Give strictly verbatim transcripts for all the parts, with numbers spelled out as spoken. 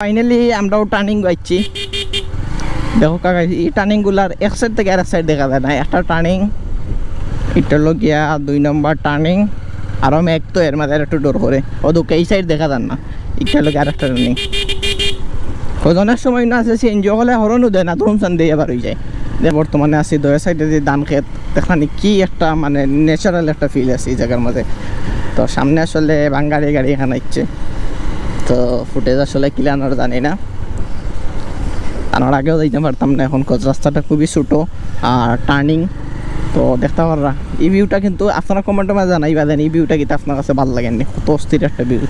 ফাইনালি আমরাও টার্নিং পাইছি। দেখো কাকা, এই টার্নিং গুলার এক সাইড থাকি আরেক সাইড দেখা যায় না। একটা টার্নিং, এটা অইলো গিয়া দুই নম্বর টার্নিং, আরো মেঘ তো এর মাঝে একটু ডর করে, ও দুঃখে এই সাইড দেখা যায় না। এটা অইলো গিয়া আরেকটা টার্নিং। অনেক সময় না আছে সিএনজি অকলে হর্নও দেয় না, দুরুম চান দিয়া বার অই যায়। যে বর্তমানে আছি দয়া সাইডে যে ধান খেত, দেখলাম কি একটা মানে ন্যাচারাল একটা ফিল আছে এই জায়গার মাঝে। তো সামনে আসলে বাঙালি গাড়ি এখান আইছে, তো ফুটেজ আসলে ক্লিয়ার জানি না, কারণ আগেও যাইতাম পারতাম না এখন, 'cause রাস্তাটা খুবই ছোট আর টার্নিং। তো দেখতা পাররা এই ভিউটা, কিন্তু আপনারা কমেন্টের মাঝে জানাইবা যেন এই ভিউটা কিতা আপনার কাছে ভালা লাগে নি, কত অস্থির একটা ভিউ।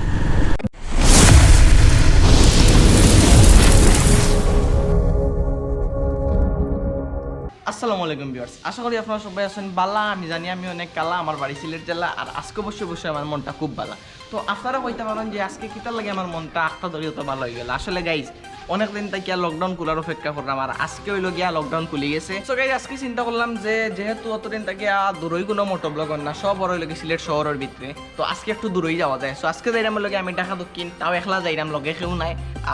আসসালামু আলাইকুম ভিউয়ার্স, আশা করি আপনারা সবাই আছেন ভালা। আমি জানি আমি অনেক কালা, আমার বাড়ি সিলেট জেলা, আর আজকে অবশ্যই অবশ্যই আমার মনটা খুব ভালা। তো আপনারা কইতা পারেন যে আজকে কিতার লাগি আমার মনটা আখটা ধরি অত ভালা অই গেল। আসলে গাইজ, অনেক দিন থাকিয়া লকডাউন খুলার অপেক্ষা করলাম, আর আজকে অইলো গিয়া লকডাউন খুলি গেছে। So গাইজ, আজকে চিন্তা করলাম যে যেহেতু অতদিন থাকিয়া দূরই কোনো মোটো ব্লগ অর না, সব অর অইলো গিয়া সিলেট শহরের ভিতরে, তো আজকে একটু দূরই যাওয়া যায়। So আজকে যাইরাম অইলো গিয়া আমি ঢাকা দক্ষিণ, তাও একলা যাইরাম, লগে কেউ নাই।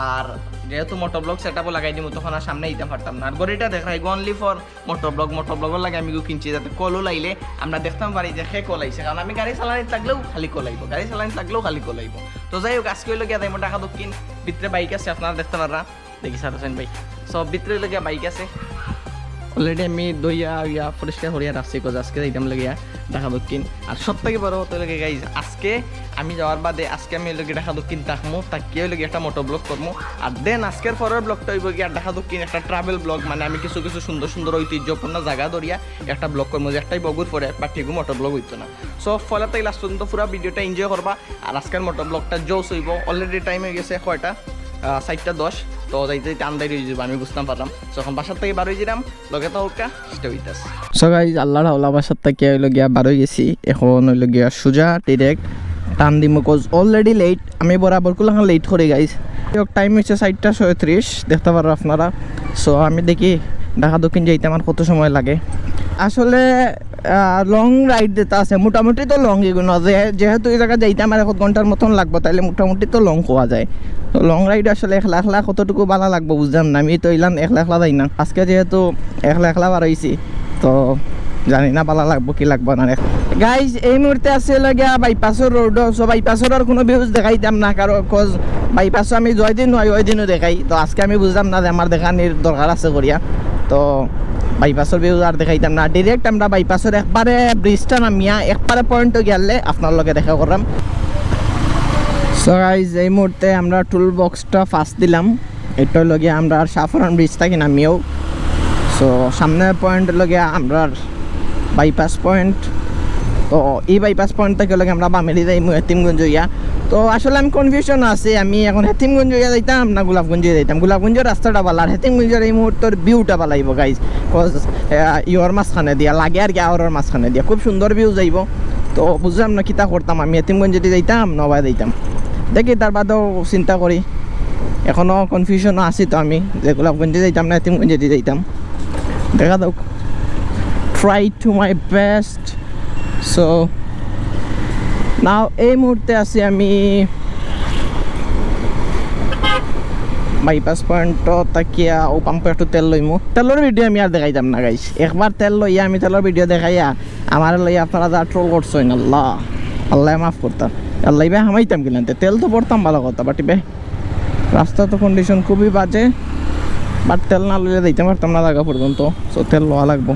আর যেহেতু মোটো ব্লগ সেট আপও লাগাই দিমু, তখন আর সামনে আইতাম পারতাম না। আর গাড়িটা দেখরায়, only for মোটো ব্লগ, মোটো ব্লগর লাগি আমি ইগু কিনছি, যাতে কলও লাইলে আমরা দেখতাম পারি যে কে কল আইছে, কারণ আমি গাড়ি চালানি থাকলেও খালি কল আইবো, গাড়ি চালানি থাকলেও খালি কল আইবো। তো যাই হোক, আজকে অইলো গিয়া যাইমু ঢাকা দক্ষিণ, ভিতরে বাইক আছে, আপনারা দেখতা পাররা। দেখি স্যার হোসেন ভাই, সব ভিতরে অইলো গিয়া বাইক আছে, অলরেডি আমি ধইয়া ইয়া পরিষ্কার করিয়া রাখছি, 'cause আজকে যাইতাম লাগিয়া ঢাকা দক্ষিণ। আর সব থাকি বড় কথা অইলো গিয়া গাইজ, আজকে আমি যাওয়ার বাদে আজকে আমি অইলো গিয়া ঢাকা দক্ষিণ থাকমু, থাকিয়া অইলো গিয়া একটা মোটো ব্লগ করমু। আর দেন আজকের পরের ব্লগটা অইবো গিয়া ঢাকা দক্ষিণ একটা ট্রাভেল ব্লগ, মানে আমি কিছু কিছু সুন্দর সুন্দর ঐতিহ্যপূর্ণ জাগা ধরিয়া একটা ব্লগ করমু, যে একটাই বগুর পরে বাট ঠিকও মোটো ব্লগ অইতো না। So পয়লা থাকি লাস্ট পর্যন্ত পুরা ভিডিওটা এনজয় করবা। আর আজকের মোটো ব্লগটা জোস অইবো। অলরেডি টাইম অই গেছে কয়টা? আহ, চাইরটা দশ। তো যাইতে যাইতে আন্দাইর অই যাইবো, আমি বুঝতাম পারলাম। So এখন বাসার থাকি বার অই যাইরাম, লগে থাকউক্কা, stay with us। So guys, আল্লাহর হাওলা বাসার থাকি অইলো গিয়া বার অই গেছি। এখন অইলো গিয়া সোজা ডিরেক্ট টান দিমু, 'cause already late। আমি বরাবর কুলাখান লেট করি গাইজ। টাইম অইছে চাইরটা ছয়ত্রিশ, দেখতা পাররা আপনারা। So আমি দেখি ঢাকা দক্ষিণ যাইতে আমার কত সময় লাগে। আসলে লং রাইড যেটা আছে, মোটামুটি তো লং এগুলো, যে যেহেতু এই জায়গা যাইতে আমার এক ঘন্টার মতন লাগবো, তাইলে মোটামুটি তো লং কওয়া যায়। তো লং রাইড আসলে একলা একলা কতটুকু ভালা লাগবো বুঝলাম না। আমি তো ইলান একলা একলা যাই না, আজকে যেহেতু একলা একলা বার অইছি, তো জানি না ভালা লাগবো কি লাগবো না। গাইজ, এই মুহূর্তে আছি অইলো গিয়া বাইপাসর রোডও। So বাইপাসর আর কোনো ভিউজ দেখাইতাম না, কারণ 'cause বাইপাসও আমি জয় দিন হয় ওই দিনও দেখাই। তো আজকে আমি বুঝলাম না যে আমার দেখানির দরকার আছে করিয়া। তো বাইপাসর ভিউজ আর দেখাইতাম না, ডিরেক্ট আমরা বাইপাসর একবারে ব্রিজটা নামিয়া একবারে পয়েন্টও গেলে আপনার লগে দেখা করলাম। So গাইজ, এই মুহূর্তে আমরা টুল বক্সটা ফাঁস দিলাম। এটা অইলো গিয়া আমরা আর শাহপরান ব্রিজ থাকি নামিয়াও। So সামনের পয়েন্ট অইলো গিয়া আমরার বাইপাস পয়েন্ট। তো এই বাইপাস পয়েন্ট থাকি অইলো গিয়া আমরা বামেদি যাইমু হেতিমগঞ্জ অইয়া। তো আসলে আমি কনফিউশন আছি, আমি এখন হেতিমগঞ্জ অইয়া যাইতাম না গোলাপগঞ্জ অইয়া যাইতাম। গোলাপগঞ্জর রাস্তাটা ভালা, আর হেতিমগঞ্জর এই মুহূর্তর ভিউটা ভালা অইবো গাইজ, 'cause ইয়র মাঝখানে দিয়া লাগে আর কি, আওরর মাঝখানে দিয়া খুব সুন্দর ভিউ যাইবো। তো বুঝলাম না কিতা করতাম, আমি হেতিমগঞ্জেদি যাইতাম না ওবায় যাইতাম, দেখি তার বাদেও চিন্তা করি। এখনো কনফিউশনও আছি তো আমি, যে গোলাপগঞ্জে যাইতাম না হেতিমগঞ্জেদি যাইতাম, দেখা যাউক, try to my best। So now এই মুহূর্তে আছি আমি বাইপাস পয়েন্ট থাকিয়া ও পাম্পে একটু তেল লইমু। তেলর ভিডিও আমি আর দেখাইতাম না গাইজ, একবার তেল লইয়া আমি তেলর ভিডিও দেখাইয়া আমারে লইয়া আপনারা যা ট্রোল করছইন, আল্লাহ, আল্লায় মাফ করতা। আল্লাহ, ইবায় হামাইতাম কিলান তে, তেল তো ভরতাম ভালা কথা, বাট ইবায় রাস্তা তো কন্ডিশন খুবই বাজে, বাট তেল না লইলে যাইতাম পারতাম না জাগা পর্যন্ত। So তেল লওয়া লাগবো,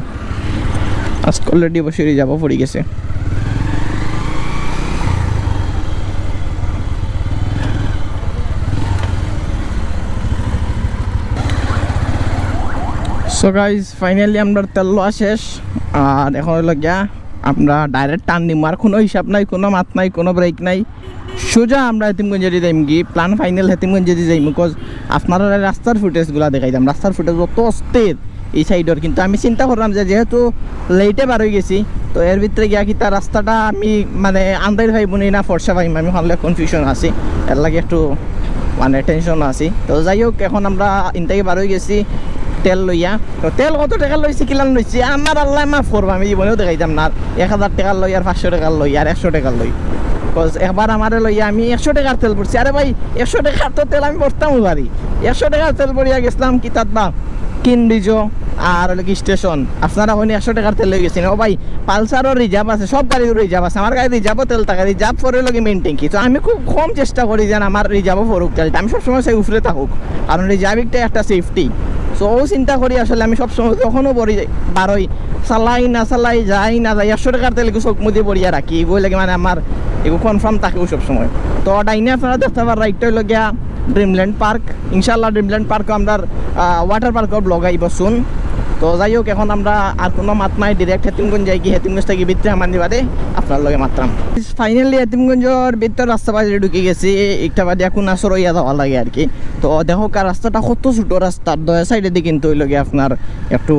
আজকে অলরেডি বসে রিজার্ভও পড়ি গেছে। So গাইজ, ফাইনালি আমরার তেল লওয়া শেষ। আর এখন অইলো গিয়া আমরা ডাইরেক্ট টান দিমু, আর কোনো হিসাব নাই, কোনো মাত নাই, কোনো ব্রেক নাই। সোজা আমরা হেতিমগঞ্জেদি যাইমুগি, প্ল্যান ফাইনাল হেতিমগঞ্জেদি যাইমু, 'cause আপনারারে রাস্তার ফুটেজগুলা দেখাইতাম। রাস্তার ফুটেজ অত অস্থির এই সাইডর, কিন্তু আমি চিন্তা করলাম যে যেহেতু লেটে বার অই গেছি, তো এর ভিতরে গিয়া কিতা রাস্তাটা আমি মানে আন্দাইর পাইবো নি না ফর্সা পাইমু, আমি অখান লইয়া কনফিউশন আছি, এর লাগি একটু মানে টেনশন আছি। তো যাই হোক, এখন আমরা ইন থাকি বার অই গেছি তেল লইয়া। তো তেল কত টেকা লইছি, কিলান লইছি, আমার আল্লায় মাফ করবা, আমি জীবনেও দেখাইতাম না। আর এক হাজার টেকার লই, আর পাঁচশো টেকার লই, আর একশো টেকার লই। বিকজ একবার আমারে লইয়া আমি একশো টেকার তেল ভরছি। আরে ভাই, একশো টেকার তো তেল আমি ভরতামও পারি। একশো টেকার তেল ভরিয়া গেছিলাম কিতাত বা, কিনরিজো আর অইলো গি স্টেশন। আপনারা অইন একশো টেকার তেল লই গেছি না। ও ভাই, পালসারও রিজার্ভ আছে, সব গাড়িরও রিজার্ভ আছে। আমার গাড়ি রিজার্ভও তেল থাকে, রিজার্ভ পরে অইলো গি মেইনটেইন কি। তো আমি খুব কম চেষ্টা করি যেন আমার রিজার্ভও পড়ুক তেলটা। আমি সবসময় চাই উপরে থাকুক, কারণ রিজার্ভ একটা, একটা সেফটি। সো ও চিন্তা করি আসলে আমি সবসময় যখনও বারোই, চালাই না চালাই, যাই না যাই, একশো টেকার তেল এগু চোখ মুদি ভরিয়া রাখি। এগু লাগে মানে আমার এগু কনফার্ম থাকে সবসময়। তো ডাইনে আপনারা দেখতা পাররা, রাইটটা অইলো গিয়া ড্রিমল্যান্ড পার্ক। ইনশাআল্লাহ ড্রিমল্যান্ড পার্কও আমরার, আহ, ওয়াটার পার্কর ব্লগ আইবো সুন। তো যাই হোক, এখন আমরা আর কুনু মাত নাই, ডাইরেক্ট হেতিমগঞ্জ যাই কি, হেতিমগঞ্জ থাকি ভিতরে হামানি বাদে আপনার লগে মাতরাম। ফাইনালি হেতিমগঞ্জর ভিতর রাস্তা বাদে ঢুকি গেছি, একটা বাদে এখন আসর অইয়া যাওয়া লাগে আর কি। তো দেখউক্কা রাস্তাটা কত ছোট রাস্তা, দুই সাইডেদি কিন্তু অইলো গি আপনার একটু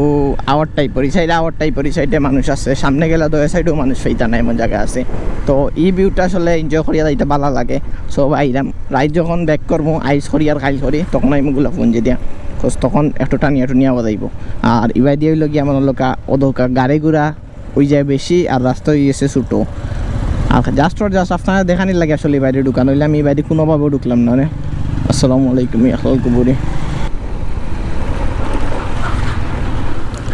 আওয়ার টাইপর, ই সাইডে আওয়ার টাইপর, ই সাইডে মানুষ আছে, সামনে গেলে দুই সাইডেও মানুষ পাইতা না এমন জাগা আছে। তো ই ভিউটা আসলে এনজয় করিয়া যাইতে ভালা লাগে। সো আইরাম, রাইত যখন ব্যাক করমু, আইজ করি আর কাইল করি, তখন আইমু গোলাপগঞ্জে দিয়া, কজ তখন একটু টানিয়া টুনিয়া আওয়া যাইবো। আর ইবাদি অইলো গিয়া আমার লোকা অদৌকা গাড়ি ঘোড়া অই যায় বেশি, আর রাস্তা অই গেছে ছোট। আর just for just আপনারা দেখানির লাগি আসলে ইবাদি ঢুকা, নাইলে আমি ইবাদি কুনুভাবেও ঢুকলাম না নে। আসসালামু আলাইকুম, ইয়াহলাল কুবুরি।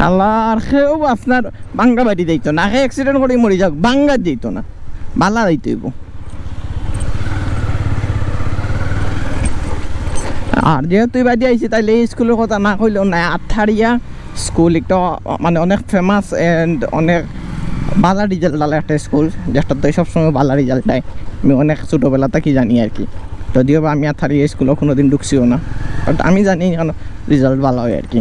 আল্লাহ, আর কেউ আপনার ভাঙ্গা বাড়ি যাইতো না, হে অ্যাক্সিডেন্ট করি মরি যাউক, ভাঙ্গা যাইতো না, ভালা যাইতো অইবো। আর যেহেতু ইবাদি আইছি, তাইলে এই স্কুলর কথা না কইলেও নায়। আথারিয়া স্কুল একটা মানে অনেক ফেমাস and অনেক ভালা রেজাল্ট আলা একটা স্কুল, যেটা তো সবসময় ভালা রেজাল্ট দেয়। আমি অনেক ছোটবেলা থাকি জানি আর কি, যদিও বা আমি আথারিয়া স্কুলো কোনোদিন ঢুকছিও না, বাট আমি জানি এখানে রেজাল্ট ভালা অয় আর কি।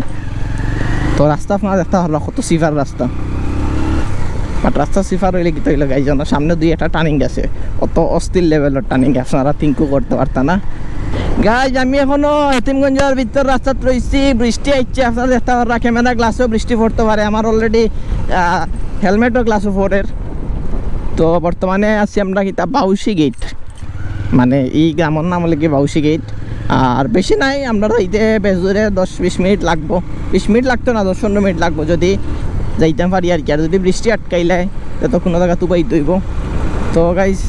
তো রাস্তা আপনারা দেখতা পাররা কত চিপার রাস্তা, বাট রাস্তা চিপার অইলে কিতা অইলো গাইজ, জানো সামনে দুই একটা টার্নিং আছে, অত অস্থির লেভেলর টার্নিং, আপনারা থিঙ্কও করতা পারতা না। গাইজ, আমি এখনো হেতিমগঞ্জর ভিতর রাস্তাত রইছি, বৃষ্টি আইছে, আপনারা দেখতা পাররা ক্যামেরা গ্লাসও বৃষ্টি পড়তো পারে। আমার অলরেডি হেলমেটও গ্লাসও পড়ের। তো বর্তমানে আছি আমরা কিতা বাউসি গেট, মানে ই গ্রামর নাম অইলো গি বাউসি গেট। আর বেশি নাই, আমরা যাইতে বেশ জোরে দশ বিশ মিনিট লাগবো, বিশ মিনিট লাগতো না, দশ পনেরো মিনিট লাগবো যদি যাইতাম পারি আর কি। আর যদি বৃষ্টি আটকাইলায়, তে তো কুনু জাগাত উবাইতে অইবো। তো গাইজ,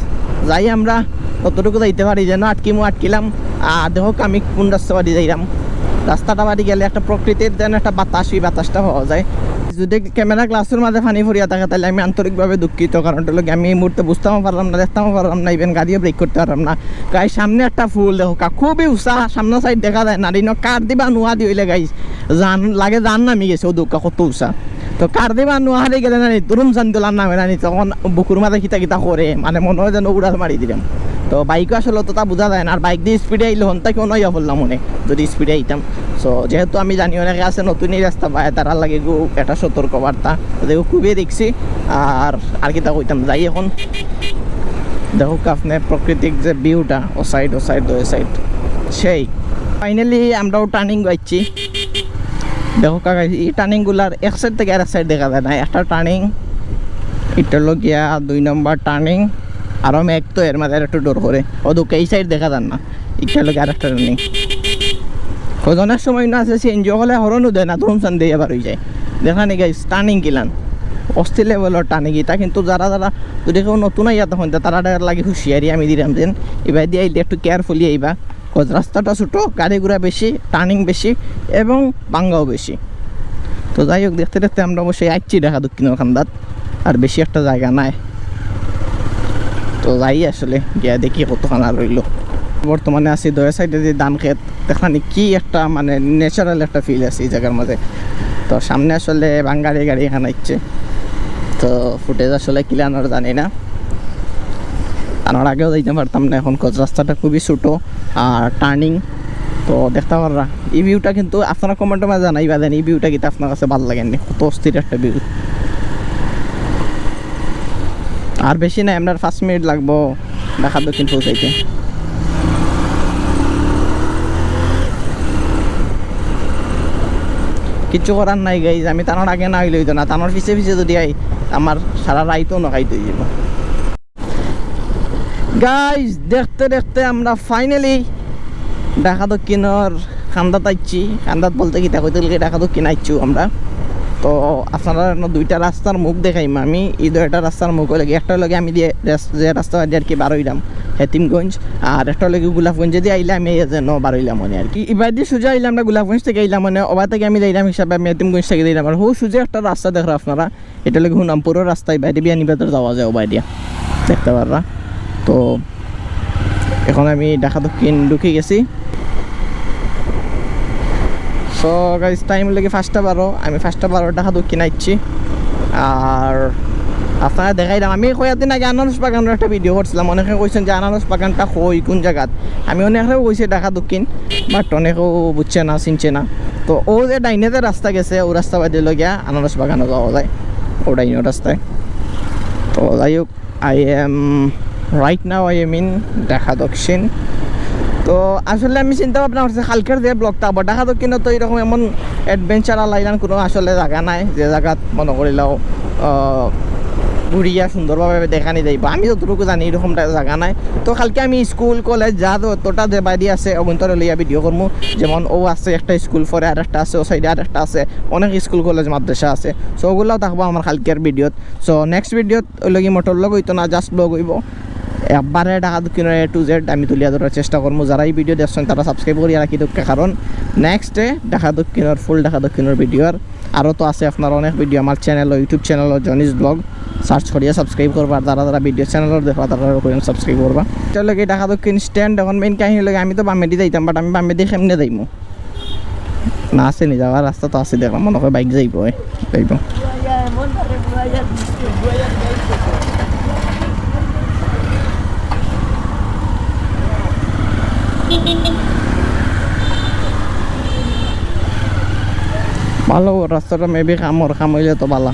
যাই আমরা, যতটুকু যাইতে পারি, যেন আটকিমু আটকিলাম। আর দেখউক্কা আমি কুন রাস্তা বাদি যাইরাম, রাস্তাটা বাদি গেলে একটা প্রকৃতির যেন একটা বাতাস, ই বাতাসটা পাওয়া যায়। যদি ক্যামেরা গ্লাসর মাঝে পানি পড়িয়া থাকে, তাইলে আমি আন্তরিকভাবে দুঃখিত, কারণ অইলো গি আমি এই মুহূর্তে বুঝতামও পারলাম না, দেখতামও পারলাম না, ইভেন গাড়িও ব্রেক করতে পারলাম না। গাইজ, সামনে একটা ফুল দেখউক্কা, খুবই উঁচা, সামনে সাইড দেখা যায় না। আর ইনো কার দিবা নুয়া দি অইলে গাইজ, জান লাগে, জান নামি গেছে, অদৌকা কত উঁচা। তো কার দিবা নুয়া হারি গেলে না নি, দুরুম চান্দুলার নামে না নি, তখন বুকুর মাঝে কিতা কিতা করে, মানে মনে অয় যেন উড়াল মারি দিলাম। তো বাইকও আসলে অতটা বুঝা যায় না, আর বাইক দি স্পিডে আইলে হন থাকি অনো অইয়া পড়লাম অনে, যদি স্পিডে আইতাম। সো যেহেতু আমি জানি অনেকে আছে নতুন এই রাস্তা পায়, তারার লাগি গু একটা সতর্ক বার্তা। দেখো খুবই দেখছি, আর আর কিতা কইতাম, যাই এখন। দেখউক্কা আপনে প্রাকৃতিক যে ভিউটা, ও সাইড, ও সাইড, দুই সাইড, সেই। ফাইনালি আমরাও টার্নিং পাইছি। দেখউক্কা গাইজ, ই টার্নিংগুলার এক সাইড থাকি আরেক সাইড দেখা যায় না। একটা টার্নিং, ইটা অইলো গিয়া দুই নম্বর টার্নিং, আরো মেঘ তো এর মাঝে একটু ডর করে। অদৌকা ই সাইড দেখা যার না, ইটা অইলো গিয়া আরেকটা টার্নিং। কজ অনেক সময় না আছে সিএনজি অকলে হর্নও দেয় না, দুরুম চান্দি আবার অই যায়। দেখরা নি গাইজ, টার্নিং কিলান অস্থির লেভেলর টার্নিং। ইটা কিন্তু যারা যারা যদি কেউ নতুন আইয়া তখন তারার লাগি হুঁশিয়ারি আমি দিরাম যেন ইবাদি আইলে একটু কেয়ারফুলি আইবা। কজ রাস্তাটা ছোট, গাড়ি ঘোড়া বেশি, টার্নিং বেশি এবং ভাঙ্গাও বেশি। তো যাই হোক, দেখতে দেখতে আমরা অবশ্যই আইছি ঢাকা দক্ষিণর কান্দাত, আর বেশি একটা জাগা নাই। তো যাই আসলে গিয়া দেখি কতখান আর রইলো। বর্তমানে আছি দুই সাইডে যে ধান খেত, দেখরা নি কি একটা মানে ন্যাচারাল একটা ফিল আছে এই জাগার মাঝে। তো সামনে আসলে বাঙালি গাড়ি এখান আইছে, তো ফুটেজ আসলে কিলান আর জানি না। আর আগেও যাইতাম পারতাম না, এখন কজ রাস্তাটা খুবই ছোট আর টার্নিং। তো দেখতা পাররা ই ভিউটা কিন্তু আপনারা কমেন্টর মাঝে জানাইবা দেন, ই ভিউটা কিন্তু আপনার কাছে ভালা লাগে নি, কত অস্থির একটা ভিউ। আর বেশি না, আমরার পাঁচ মিনিট লাগবো ঢাকা দক্ষিণ পৌঁছাইতে। কিচ্ছু করার নাই গাইজ, আমি তানর আগে না আইলে অইতো না, তানর পিছে পিছে যদি আই, আমার সারা রাইতও না খাইতে অইবো। গাইজ, দেখতে দেখতে আমরা ফাইনালি ঢাকা দক্ষিণর কান্দাত আইছি। কান্দাত বলতে কিতা কইতে গেলে ঢাকা দক্ষিণ আইছি আমরা। তো আপনারারে দুইটা রাস্তার মুখ দেখাইমু আমি। ইদো একটা রাস্তার মুখ অইলো গি, একটা অইলো গি আমি দিয়া রেস-, যে রাস্তা দিয়া আর কি বার অইলাম হেতিমগঞ্জ, আর একটা অইলো গি গোলাপগঞ্জেদি আইলে আমি এই যে ন বার অইলাম মানে আর কি। ইবাদি সোজা আইলাম না, গোলাপগঞ্জ থাকি আইলাম মানে, ওবা থাকি আমি যাইলাম হিসাবে আমি হেতিমগঞ্জ থাকি যাইলাম। আর হউ সোজা একটা রাস্তা দেখরা আপনারা, ইটা অইলো গি হুনামপুরর রাস্তা, ইবাদি বিয়ানীবাজার যাওয়া যায় ওবা দিয়া, দেখতা পাররা। তো এখন আমি ঢাকা দক্ষিণ ঢুকি গেছি। So guys, টাইম অইলো গি পাঁচটা বারো, আমি পাঁচটা বারো ঢাকা দক্ষিণ আইছি। আর আপনারারে দেখাইলাম, আমি কয়েকদিন আগে আনারস বাগানর একটা ভিডিও করছিলাম, অনেকে কইছইন যে আনারস বাগানটা কই, কোন জাগাত। আমি অনেকরে কইছি ঢাকা দক্ষিণ, বাট অনেকেউ বুঝছে না, চিনছে না। তো অউ যে ডাইনে যে রাস্তা গেছে, অউ রাস্তা বাদি অইলো গিয়া আনারস বাগানো যাওয়া যায়, অউ ডাইনর রাস্তায়। তো যাই হোক, I am right now, I am in Dhaka দক্ষিণ। তো আসলে আমি চিন্তা ভাবনা করছি কালকের যে ব্লগটা, আবার ঢাকা দক্ষিণে তো এরকম এমন অ্যাডভেঞ্চার আলাইলান কোনো আসলে জাগা নাই, যে জাগাত মনো করিলাও, আহ, ঘুরিয়া সুন্দরভাবে দেখানি যাইবো। আমি যতটুকু জানি এরকম জাগা নাই। তো কালকে আমি স্কুল, কলেজ যা যতটা যে বাদি আছে, অগুন্তরে লইয়া ভিডিও করমু। যেমন অউ আছে একটা স্কুল, পরে আরেকটা আছে, অউ সাইডে আরেকটা আছে, অনেক স্কুল, কলেজ, মাদ্রাসা আছে। So অগুলাও থাকবো আমার কালকের ভিডিওত। So next ভিডিওত অইলো গি মোটর ব্লগ অইতো না, জাস্ট ব্লগ অইবো। একবারে ঢাকা দক্ষিণর A to Z আমি তুলিয়া ধরার চেষ্টা করমু। যারা এই ভিডিও দেখছইন তারা সাবস্ক্রাইব করিয়া রাখি দেউক্কা, কারণ নেক্সটে ঢাকা দক্ষিণর, ফুল ঢাকা দক্ষিণর ভিডিও আর আরও তো আছে আপনার অনেক ভিডিও আমার channel, YouTube channel Johnny's Vlog, search করিয়া সাবস্ক্রাইব করবা। আর যারা যারা ভিডিও চ্যানেল দেখবা তারা করিয়া সাবস্ক্রাইব করবা। ইটা অইলো গি ঢাকা দক্ষিণ স্ট্যান্ড। এখন মেইন কাহিনী অইলো গি আমি তো বামেদি যাইতাম, বাট আমি বামেদি কেমনে যাইমু? না, আছে নি, যাওয়ার রাস্তা তো আছে, দেখলাম মনে হয় বাইক যাইবো, ওই যাইবো। ভালা রাস্তাটা, মেবি কামর কাম অইলে তো ভালা।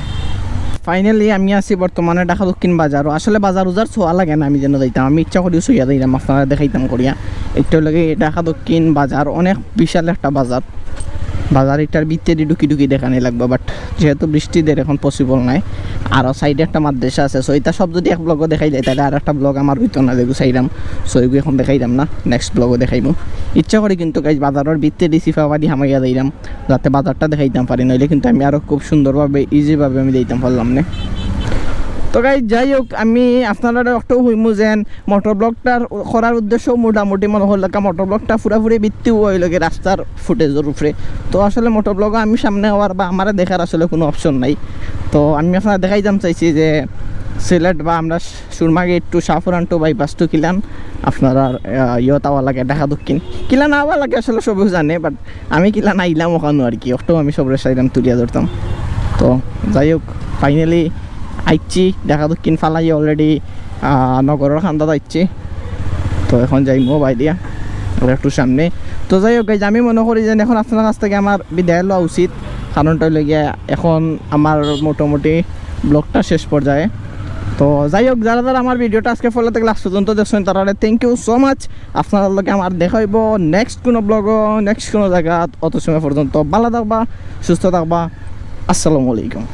ফাইনালি আমি আছি বর্তমানে ঢাকা দক্ষিণ বাজারো। আসলে বাজার উজার চোয়া লাগে না, আমি যেন যাইতাম, আমি ইচ্ছা করিও চইয়া যাইরাম, আপনারারে দেখাইতাম করিয়া। একটা অইলো গি ঢাকা দক্ষিণ বাজার, অনেক বিশাল একটা বাজার। বাজার ইটার ভিতরেদি ঢুকি ঢুকি দেখানি লাগবো, বাট যেহেতু বৃষ্টি দের এখন পসিবল নায়। আর সাইডে একটা মাদ্রাসা আছে, so ইটা সব যদি এক ব্লগো দেখাই যায় তাইলে আর একটা ব্লগ আমার অইতো না, যেগু চাইরাম। So এগু এখন দেখাইরাম না, নেক্সট ব্লগো দেখাইমু। ইচ্ছা করি কিন্তু গাইজ বাজারর ভিতরেদি চিপাবাদি হামাইয়া যাইরাম, যাতে বাজারটা দেখাইতাম পারি, নাইলে কিন্তু আমি আরো খুব সুন্দরভাবে, ইজিভাবে আমি যাইতাম পারলাম নে। তো গাইজ যাই হোক, আমি আপনারারে একটাউ কইমু যেন মোটর ব্লগটা করার উদ্দেশ্য মোটামুটি মনে করলাম মোটর ব্লগটা পুরাপুরি ভিত্তি অইলো গি রাস্তার ফুটেজর উপরে। তো আসলে মোটর ব্লগো আমি সামনে আওয়ার বা আমারে দেখার আসলে কোনো অপশন নাই। তো আমি আপনারারে দেখাইতাম চাইছি যে সিলেট বা আমরা Surma gate to Shahporan to bypass to কিলান আপনারার, আহ, ইয়ত আওয়া লাগে ঢাকা দক্ষিণ। কিলান আওয়া লাগে আসলে সবেউ জানে, বাট আমি কিলান আইলাম অখানো আর কি। একটাউ আমি সবরে চাইরাম তুলিয়া ধরতাম। তো যাই হোক, ফাইনালি আইছি ঢাকা দক্ষিণ ফালাইয়া অলরেডি, আহ, নগরর কান্দাত আইছি। তো এখন যাইমু বায় দিয়া আর একটু সামনে। তো যাই হোক গাইজ, আমি মনে করি যেন এখন আপনারার কাছ থাকি আমার বিদায় লওয়া উচিত, কারণটা অইলো গিয়া এখন আমার মোটামুটি ব্লগটা শেষ পর্যায়ে। তো যাই হোক, যারা যারা আমার ভিডিওটা আজকে ফলো থাকি লাস্ট পর্যন্ত দেখছইন তারারে thank you so much। আপনারার লগে আমার দেখা অইবো নেক্সট কোনো ব্লগো, নেক্সট কোনো জাগাত। অত সময় পর্যন্ত ভালা থাকবা, সুস্থ থাকবা। আসসালামু আলাইকুম।